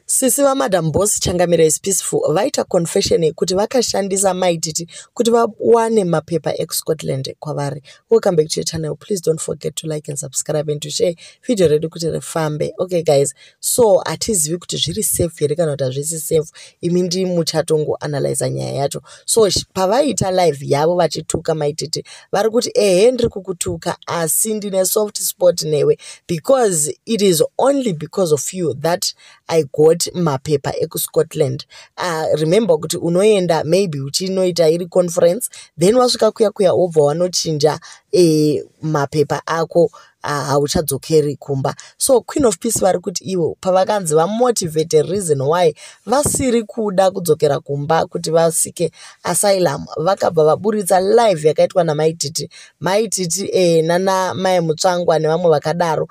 Sisi vaMadam Boss Changamire is Peaceful vaita confession yekuti vakashandisa Mai Titi kuti vawane mapepa ekuScotland kwavari. Welcome back to your channel. Please don't forget to like and subscribe and to share video redu kuti rifambe. Okay guys, so hatizivi kuti zviri safe here kana kuti hazvisi safe. Imi ndimi muchatongoanalyza nyaya yacho. So pavaita live yavo vachituka Mai Titi, vari kuti ehe ndiri kukutuka asi ndine soft spot newe because it is only because of you that I got mapepa ekuScotland. Remember kuti unoenda maybe uchinoita iri conference, then wasvika kuya kuya wobva wanochinja mapepa ako, hauchadzokeri kumba. So Queen of Peace vari kuti ivo pavakanzi vamotivate reason why vasiri kuda kudzokera kumba kuti vaseeke asylum, vakabva vaburitsa live yakaitwa naMaititi. Maititi nana Mai Mutsvangwa nevamwe vakadaro.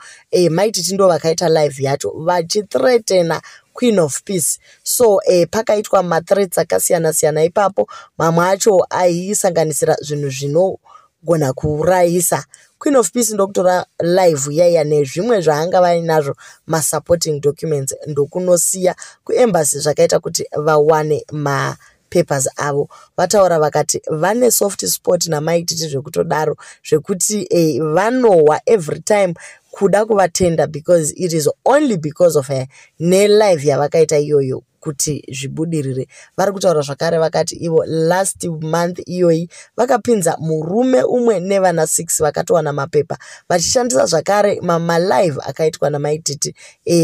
Maititi ndo vakaita live yacho vachithreatena Queen of Peace. So pakaitwa mathreats akasiyana siyana ipapo, mamwe acho aisanganisira zvinhu zvinogona kuurayisa. Queen of Peace ndokutora live yaiya nezvimwe zvaanga vainazvo, masupporting documents, ndokunosiya kuembassy, zvakaita kuti vawane mapapers avo. Vataura vakati vane soft spot naMaititi zvekutodaro, zvekuti vanohwa every time kuda kuvatenda because it is only because of her nelive yavakaita iyoyo kuti zvibudirire. Vari kutaura zvakare vakati ivo last month iyoyi vakapinza murume umwe nevana 6 vakatowana mapepa vachishandisa zvakare malive akaitwa naMaititi,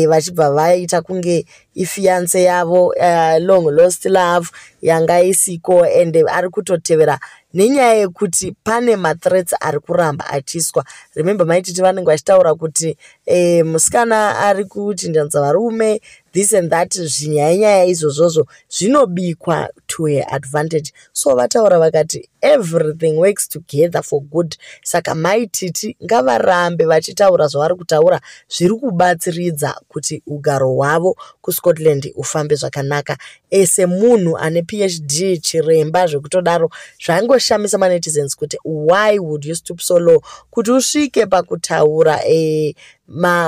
vachibva vaita kunge ifiance yavo, long lost love yanga isiko. Ende ari kutotevera nenyaya yekuti pane mathreats ari kuramba achiiswa. Remember, Maititi vanenge vachitaura kuti musikana ari kuchinjanisa varume, this and that, zvinyaya nyaya izvozvozvo zvinobikwa to her advantage. So vataura vakati everything works together for good, saka Maititi ngavarambe vachitaura zvavari kutaura zviri kubatsiridza kuti ugaro hwavo kuScotland ufambe zvakanaka. Semunhu ane PhD, chiremba zvekutodaro, zvangoshamisa manetizens kuti why would you stoop so low kuti usvike pakutaura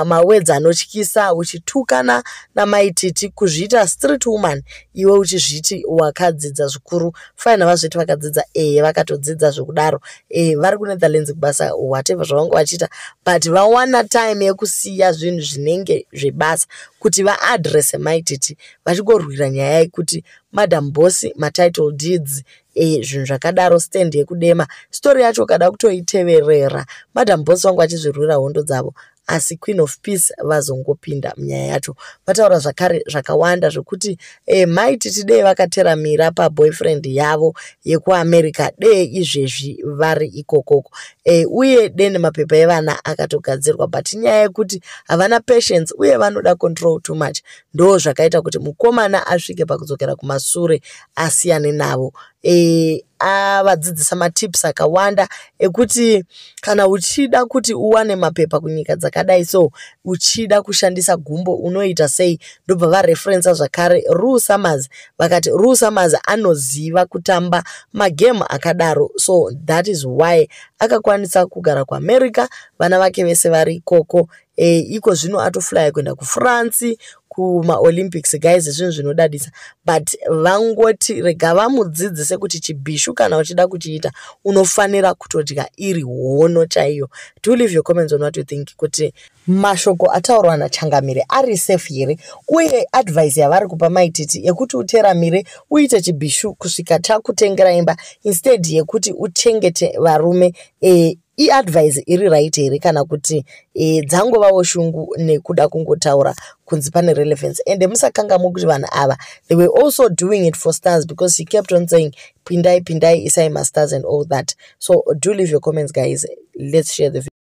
mawords anotyisa uchitukana naMaititi, kuzviita street woman, iwe uchizviti wakadzidza zvikuru. Fine, vazviti vakadzidza, ehe, vakatodzidza zvekudaro. Vari kuNetherlands kubasa, whatever zvavanga vachiita, but vawana time yekusiya zvinhu zvinenge zvebasa kuti vaaddresse Maititi vachingorwira nyaya yekuti Madam Boss, matitle deeds, zvinhu zvakadaro, stand yekudema. Story yacho ukada kutoiteverera, Madam Boss vangu vachizvirwira hondo dzavo, asi Queen of Peace vazongopinda munyaya yacho. Vataura zvakare zvakawanda zvekuti Maititi dei vakateramira paboyfriend yavo yekuAmerica, dei izvezvi vari ikokoko, uye dei nemapepa evana akatogadzirwa, but inyaya yekuti havana patience uye vanoda control too much, ndo zvakaita kuti mukomana asvike pakudzokera kumasure asiyane navo. Avadzidzisa matips akawanda ekuti kana uchida kuti uwane mapepa kunyika dzakadai, so uchida kushandisa gumbo unoita sei. Ndobva vareferensa zvakare Rue Summers, vakati Rue Summers anoziva kutamba magemu akadaro, so that is why akakwanisa kugara kuAmerica, vana vake vese vari ikoko. Iko zvino atoflya kuenda kuFrance kumaOlympics. Guys, zvinhu zvinodadisa, but vangoti rega vamudzidzise kuti chibhishu kana uchida kuchiita unofanira kutodya iri hono chaiyo. Do leave your comments on what you think, kuti mashoko ataurwa naChangamire ari safe here, uye advice yavari kupa Maititi yekuti uteramire uite chibhishu kusvika takutengera imba instead yekuti uchengete varume, iadvice iri right here, kana kuti dzangovawo shungu nekuda kungotaura kunzi pane relevance? Ende musakanganwa kuti vanhu ava, they were also doing it for stars, because he kept on saying, "Pindai, pindai, isai mastars," and all that. So do leave your comments, guys. Let's share the video.